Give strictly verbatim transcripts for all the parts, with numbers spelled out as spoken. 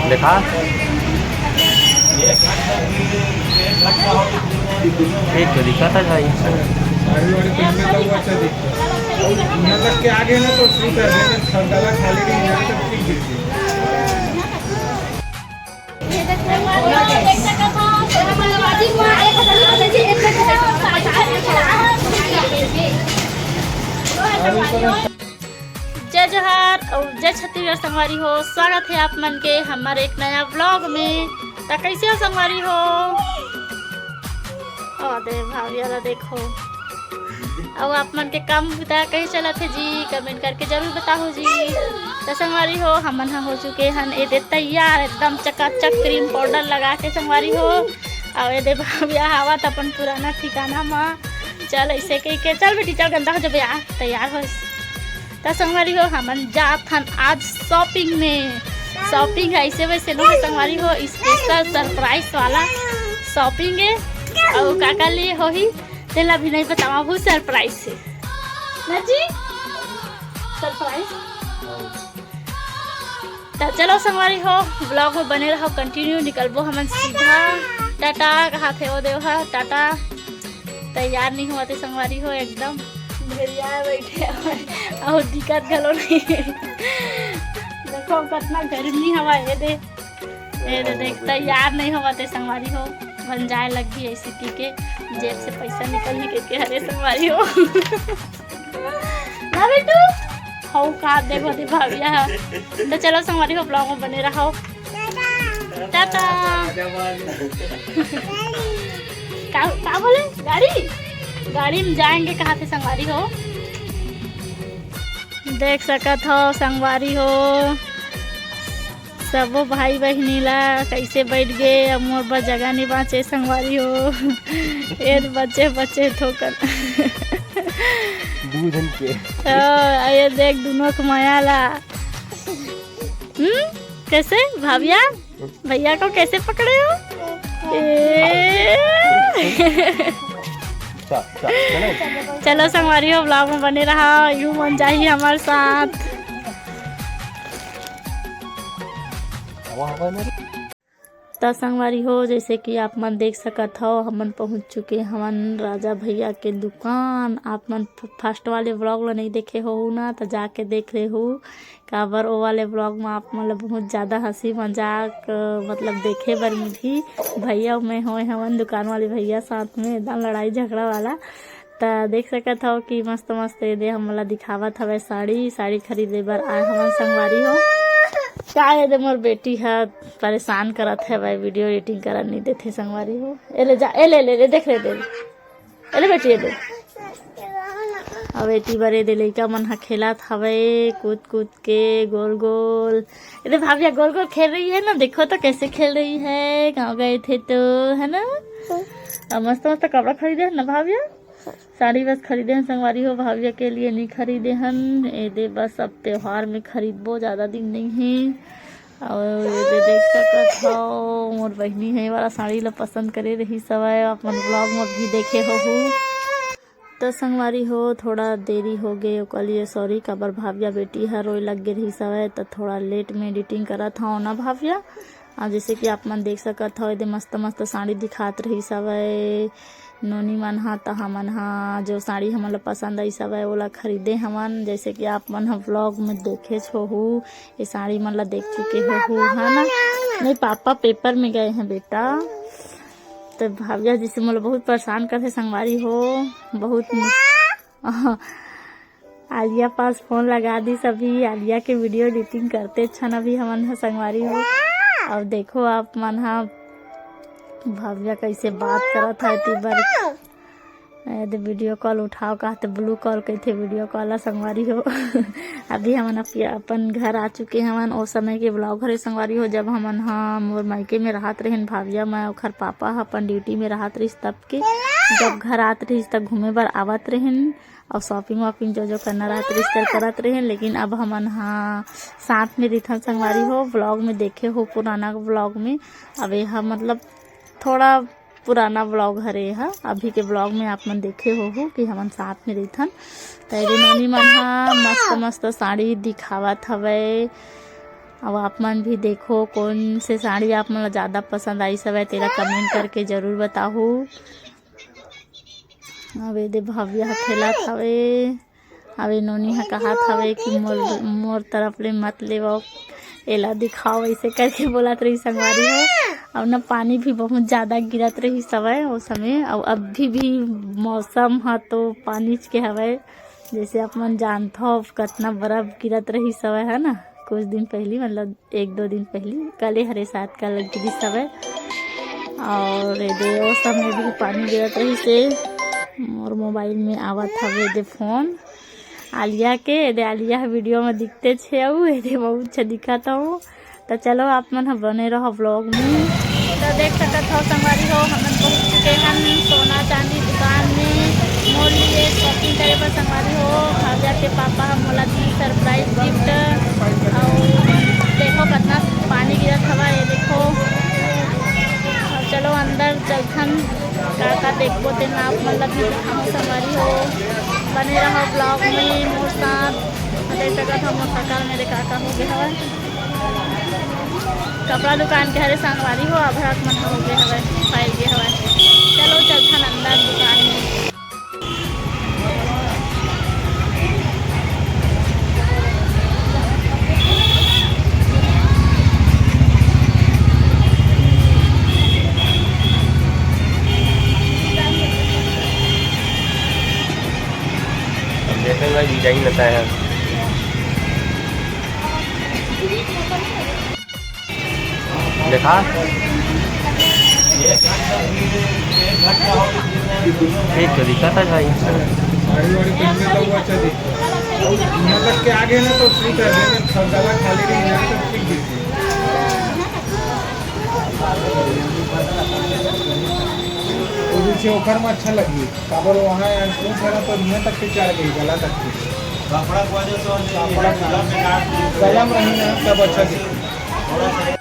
देखा, एक तो दिक्कत है भाई। साड़ी वाड़ी पहनने का वो अच्छा दिखता है। यहाँ तक के आगे ना तो ठीक है, लेकिन सब गला खाली नहीं है तो ठीक दिखती है। जय जोहार और जय छत्तीसगढ़ संगवारी हो, स्वागत है आप मन के हमारे एक नया व्लॉग में। त कैसे हो संगवारी हो? ओ दे भाविया ला देखो। अउ आप मन के काम बुता कइसे चलत हे जी, कमेंट करके जरूर बताहू जी। त संगवारी हो, हमन ह हो चुके हन ए दे तैयार, एकदम चकाचक क्रीम पाउडर लगा के संगवारी हो। अउ ए दे भाविया हावत अपन पुराना ठिकाना म। चल ऐसे कह के, चल बेटी चल, गंदा हो जबे यार, तैयार हो। त संगवारी हो, हमन जात हन आज शॉपिंग में। शॉपिंग ऐसे वैसे नो हे संगवारी हो, स्पेशल सरप्राइज वाला शॉपिंग हे। अउ काका लिए होही तेला भी नहीं बतावा, वो सरप्राइज हे ना जी, सरप्राइज। त चलो संगवारी हो, व्लॉग में बने रहो, कंटिन्यू निकलबो हमन सीधा। टाटा कहाथे ओ देव ह, टाटा। तैयार नहीं होवत हे संगवारी हो, एकदम भेड़िया बैठे हवय, अउ दिखत घलो नहीं हे। देखो कतना गर्मी हवय, ये दे, ये दे देख, तैयार नहीं होवत हे संगवारी हो, बन जाए लग गई ऐसी की के जेब से पैसा निकल ही के, के हरे संगवारी हो। ना बेटू, हऊ का देखो दे भाविया। त चलो संगवारी हो, व्लॉग में बने रहो। टाटा। का, का बोले? गाड़ी, गाड़ी में जाएंगे कहाथे संगवारी हो। देख सकत हो संगवारी हो, सबो भाई बहिनी ला कैसे बैठ गे, अब मोर बर जगह नहीं बाँचे संगवारी हो। ए बच्चे बच्चे ठोकर। दू झन के। ओ, ये देख दुनों के मया ला। हम्म, कैसे भाविया? भैया को कैसे पकड़े हो? ए। चलो संगवारी हो, व्लॉग में बने रहा, यू मन जाही हमारे साथ। त संगवारी हो, जैसे कि आप मन देख सकत हो, हमन पहुंच चुके हवन राजा भैया के दुकान। आप मन फर्स्ट वाले व्लॉग ला नहीं देखे हो ना, त जाके देख ले हो। काबर ओ वाले व्लॉग में आप मन ला बहुत ज्यादा हंसी मजाक, अ, मतलब देखे बर मिलही। भैया मैं होए हवन दुकान वाले भैया साथ में एकदम लड़ाई झगड़ा वाला। त देख सकत हो कि मस्त मस्त ये दे हमन ला दिखावत हवय साड़ी, साड़ी खरीदे बर आए हवन संगवारी हो। का ये दे मोर बेटी ह परेशान करत हवय, वीडियो एडिटिंग करन नहीं देथे संगवारी हो। ए ले जा, ए ले, ले, ले, देख ले दे। अरे बेटी, ये दे। अब एती बर ये दे लइका मन ह खेलत हवय कूद कूद के गोल गोल। ये दे भाविया गोल गोल खेल रही है ना, देखो तो कैसे खेल रही है, गाँव गए थे तो, है ना? अब मस्त मस्त कपड़ा खरीदे है ना भाविया, साड़ी बस खरीदे हैं संगवारी हो, भाविया के लिए नहीं खरीदे हन। ये दे बस अब त्योहार में खरीदबो, ज्यादा दिन नहीं है। अउ ये दे देख सकत हो, मोर बहिनी ह ये वाला साड़ी ला पसंद करे रहिस हवय, अपन व्लॉग में भी देखे होहू। त संगवारी हो, थोड़ा देरी हो गए ओकर लिए सॉरी, काबर भाविया बेटी ह रोए लग गे रहिस हवय, त थोड़ा लेट में एडिटिंग करत हव ना भाविया। अउ जैसे कि आप मन देख सकत हव, एदे मस्त मस्त साड़ी दिखात रहिस हवय। नोनी मन ह, त हमन ह जो साड़ी हमन ला पसंद आइस हवय, ओला खरीदे हवन। जैसे कि आप मन ह व्लॉग में देखेच होहू, ये साड़ी मन ला देख चुके होहू, है ना? नहीं, पापा पेपर में गए हैं बेटा। तो भाविया जी से मोला बहुत परेशान करथे संगवारी हो, बहुत मु-, आलिया पास फोन लगा दिस अभी, आलिया के वीडियो एडिटिंग करते छन अभी हमन ह संगवारी हो। अब देखो आप मन ह भाविया कैसे बात करत है ती बर। ए दे वीडियो कॉल उठाओ कहते ब्लू कॉल कहते वीडियो कॉल ला संगवारी हो। अभी हमन अपि-, अपन घर आ चुके हवन। ओ समय के व्लॉग हरे संगवारी हो, जब हमन ह मोर मायके में रहत रहिन, भाविया मैं ओखर पापा ह अपन ड्यूटी में रहत रहिस तब के, जब घर आत रहिस त घूमे बर आवत रहिन। अउ शॉपिंग वॉपिंग जो जो करना रहत रहिस, कर करत रहिन, लेकिन अब हमन ह साथ में रिथन संगवारी हो। व्लॉग में देखे हो पुराना व्लॉग में, अब ये ह मतलब थोड़ा पुराना व्लॉग हरे ये ह। अभी के व्लॉग में आप मन देखे होहू कि हमन साथ में रिथन। त ये दे नोनी मन ह मस्त मस्त साड़ी दिखावत हवय। अब आप मन भी देखो, कौन से साड़ी आप मन ला ज्यादा पसंद आइस हवय, तेला comment करके जरूर बताहू। अब एदे भव्या ह खेलत हवे। अब ए नोनी ह कहत हवे कि मोर, मोर तरफ ले मत लेवव, एला दिखाओ, ऐसे करके बोलत रही संगवारी हो। अब ना पानी भी बहुत ज्यादा गिरत रही हवय ओ समय, अउ अभी भी मौसम ह तो पानीच के हवय। जैसे आप मन जानथव, कतना बर्फ गिरत रही हवय, है ना, कुछ दिन पहली, मतलब एक दो दिन पहली, कले हरे शायद, कल गिरिस हवय। और एदे ओ समय भी पानी गिरत रहिस हे। मोर मोबाइल में आवत हवे एदे फोन आलिया के, एदे आलिया ह वीडियो में दिखते छे, अउ एदे बहुत अच्छा दिखत हूँ। तो चलो, आप मन ह बने रहो व्लॉग में। तो देख सकत हो संगवारी हो, हमन पहुंच चुके हन सोना चांदी दुकान में मोर लिए शॉपिंग करे बर। संगवारी हो, भाविया के पापा ह मोला दी सरप्राइज गिफ्ट, अउ देखो कतना पानी गिरत हवा, ये देखो। अब चलो अंदर चलथन, का का देखबो तेन आप मन ला भी दिखाहूं संगवारी हो। बने रहो व्लॉग में मोर साथ। देख सकत हो मोर शकल मेरे का का हो गया हवा। कपड़ा दुकान के हरे संगवारी हो, अभरक मन हो गे हवय, फैल गे हवय। चलो चलथन अंदर दुकान में। देखने में डिजाइन आता है। देखा? एक तो दिखा था भाई। साड़ी वाड़ी पहनने का वो अच्छा दिखता है। यहाँ तक के आगे ना तो सूट है, लेकिन सब गला खाली नहीं, यहाँ तक ठीक दिखती है। वो पीछे ओखर में अच्छा लगी, काबर वहाँ यहाँ सूट है ना तो यहाँ तक के चढ़ गई, गला तक के। कपड़ा को वजह से कपड़ा का गला में रही ना तब अच्छा दिखता।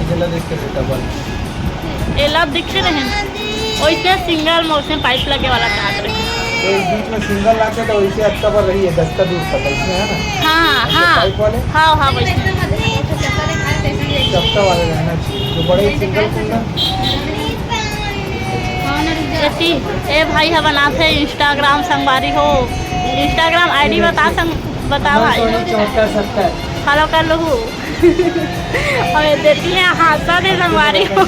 इधर देख के डबल। एला दिखे रहे, ओइसे सिंगल में उसमें पाइप लगे वाला चाहत रहे। तो इस बीच में सिंगल लाके तो वैसे अटका पर रही है, दस का दूर तक, इसमें है ना? हाँ, हाँ। पाइप वाले? हाँ, हाँ, वैसे। चपटा वाले रहना चाहिए, जो बड़े सिंगल कुंदन। एती, ए भाई ह बनाथे Instagram संगवारी हो, Instagram ID बता संग, बता भाई। नौ सौ चौहत्तर सत्तर। Follow कर लहू। अबे देती है, हादसा दे संगवारी हो।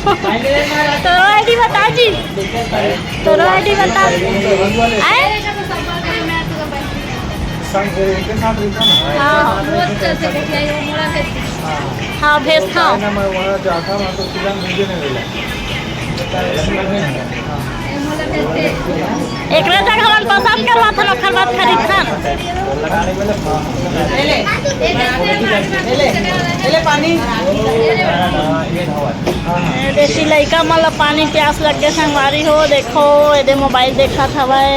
तोरो ID बता जी, तोरो ID बता। आए? संग, एक साथ रहता ना। हाँ। हाँ, भेजता हूँ। ना, मैं वहाँ जाता हूँ, तो सीधा मुझे नहीं मिला। एकरा जगह हमन पसंद करवाथन, ओखर बाद खरीदथन। ले, ले, ले, ले पानी। ए, देसी लइका मन ला पानी प्यास लग गे संगवारी हो। देखो, एदे मोबाइल देखत हवय।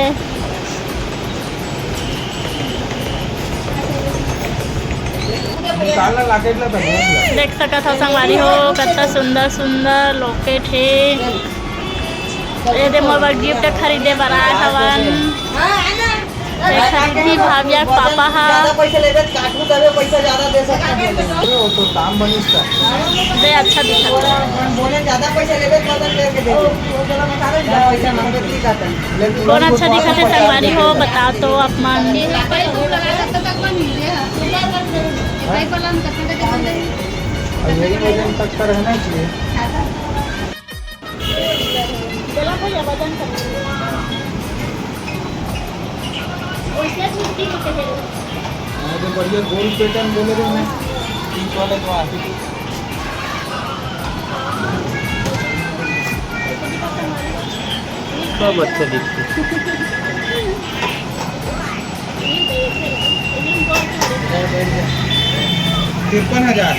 निकाल ला, लॉकेट ला तो, बोल ला। देख सकत हो संगवारी हो, कतना सुंदर सुंदर लॉकेट हे। एदे मोर बर गिफ्ट खरीदे बर आए हवन। ए खरीदी भाविया के पापा हा। ज्यादा पैसा लेबे त काटू तबे पैसा ज्यादा दे सकत हे। अरे, वो तो दाम बनिस का। दे, अच्छा दिखत हे। बोले ज्यादा पैसा लेबे त बदल करके दे दे। पैसा मांगबे त नहीं कहता। कौन अच्छा दिखत हे संगवारी हो, बताओ तो आप मन। अब यही वजन तक का रहना चाहिए। हाँ, जो बढ़िया गोल पैटर्न बोले थे मैं, तीन वाले जो आते थे। सब अच्छे दिखते। तिरपन हजार।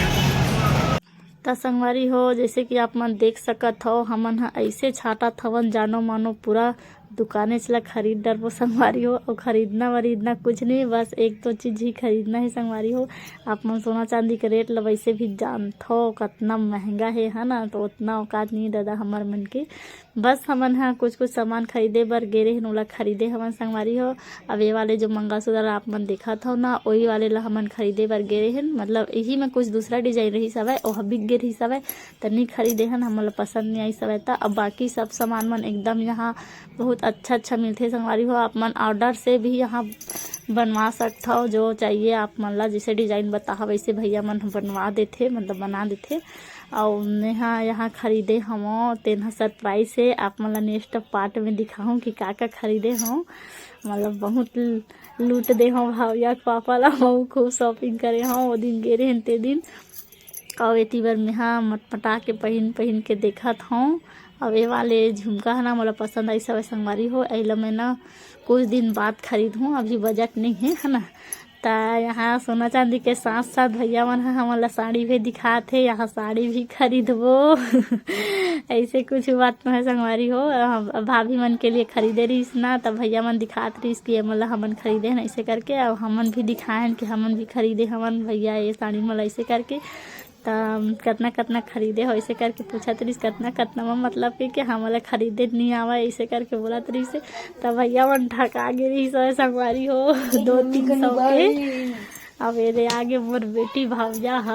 त संगवारी हो, जैसे कि आप मन देख सकत हो, हमन ह ऐसे छाटत हवन, जानो मानो पूरा दुकानेच ला खरीद डरबो संगवारी हो। अउ खरीदना वरीदना कुछ नहीं, बस एक तो चीज ही खरीदना है संगवारी हो। आप मन सोना चांदी के रेट ला वैसे भी जानथो, कितना महंगा है, है ना? तो उतना औकात नहीं दादा हमर मन के। बस हमन ह कुछ कुछ सामान खरीदे बर गे रहिन, ओला खरीदे हवन संगवारी हो। अब ये वाले जो मंगलसूत्र आप मन देखत हो ना, वही वाले ला हमन खरीदे बर गे रहिन। मतलब यही में कुछ दूसरा डिजाइन रहिस हवय, ओह बिक गे रहिस हवय, त नहीं खरीदे हन, हमन ला पसंद नहीं आइस हवय। त अब बाकी सब सामान मन एकदम यहाँ बहुत अच्छा अच्छा मिलथे संगवारी हो। आप मन ऑर्डर से भी यहाँ बनवा सकथव, जो चाहिए आप मन ला, जैसे डिजाइन बताहा वैसे भैया मन ह बनवा देथे, मतलब बना देथे। अउ मेहा यहाँ खरीदे हवं, तेन ह सरप्राइज हे। आप मन ला नेक्स्ट पार्ट में दिखाहूँ कि का का खरीदे हवं। मतलब बहुत लूट दे हवं भाविया के पापा ला, बहुत खूब शॉपिंग करे हवं। वो दिन गे रहेन ते दिन, अउ एती बर मेहा मटमटा के पहिन पहिन के देखत हवं। अउ ए वाले झुमका ह ना मोला पसंद आइस हवय संगवारी हो, एला मैं ना कुछ दिन बाद खरीदहूँ, अभी बजट नहीं है, है ना। त यहाँ सोना चांदी के साथ साथ भैया मन ह हमन ला साड़ी भी दिखात हे, यहाँ साड़ी भी खरीदबो। ऐसे कुछ बात तो है संगवारी हो। अब भाभी मन के लिए खरीदे रहिस ना, तब भैया मन दिखात रहिस कि ये मोला हमन खरीदे हन ऐसे करके। अब हमन भी दिखाए हन कि हमन भी खरीदे हवन भैया ये साड़ी मोला ऐसे करके। त कतना कतना खरीदे हो ऐसे करके पूछत रहिस, कतना कतना में मतलब कि, कि हमला खरीदे नहीं आवा ऐसे करके बोलत रहिस। त भैया मन ठका गे रहिस हवय संगवारी हो, दो तीन सौ के। अब ये दे आगे मोर बेटी भावजा ह।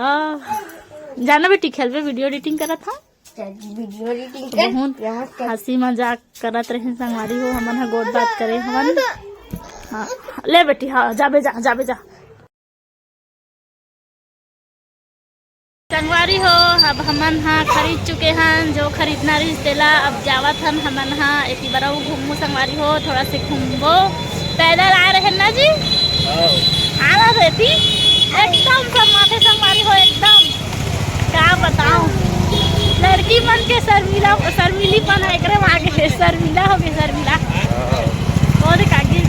जाना बेटी खेलबे, वीडियो एडिटिंग करत हव। वीडियो एडिटिंग बहुत हंसी मजाक करत रहे संगवारी हो, हमन ह गोठ बात करे हवन। हाँ, ले बेटी, हाँ जाबे जा, जाबे जा। संगवारी हो, अब हमन ह खरीद चुके हन जो खरीदना रहिस तेला। अब जावत हन हमन ह एती बरऊ घूमू संगवारी हो, थोड़ा से घूमबो। पैदल आ रहे ना जी? हाँ। आना रहती एकदम शर्माथे संगवारी हो, एकदम का बताओ, लड़की मन के शर्मिला, शर्मिलीपन है एकरे में आगे, शर्मिला हो गई, शर्मिला। वो देख आगे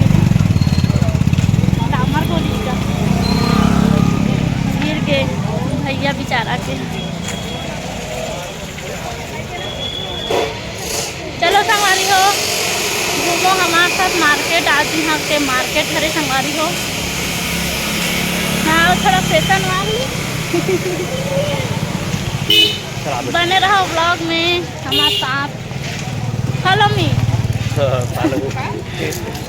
डामर को गिर के भैया बेचारा के। चलो संगवारी हो, घूमो हमारे साथ मार्केट। आज यहाँ के मार्केट हरे संगवारी हो। हाँ, थोड़ा फैशन वाली। बने रहो व्लॉग में हमारे साथ। Follow me. हाँ, फॉलो मी।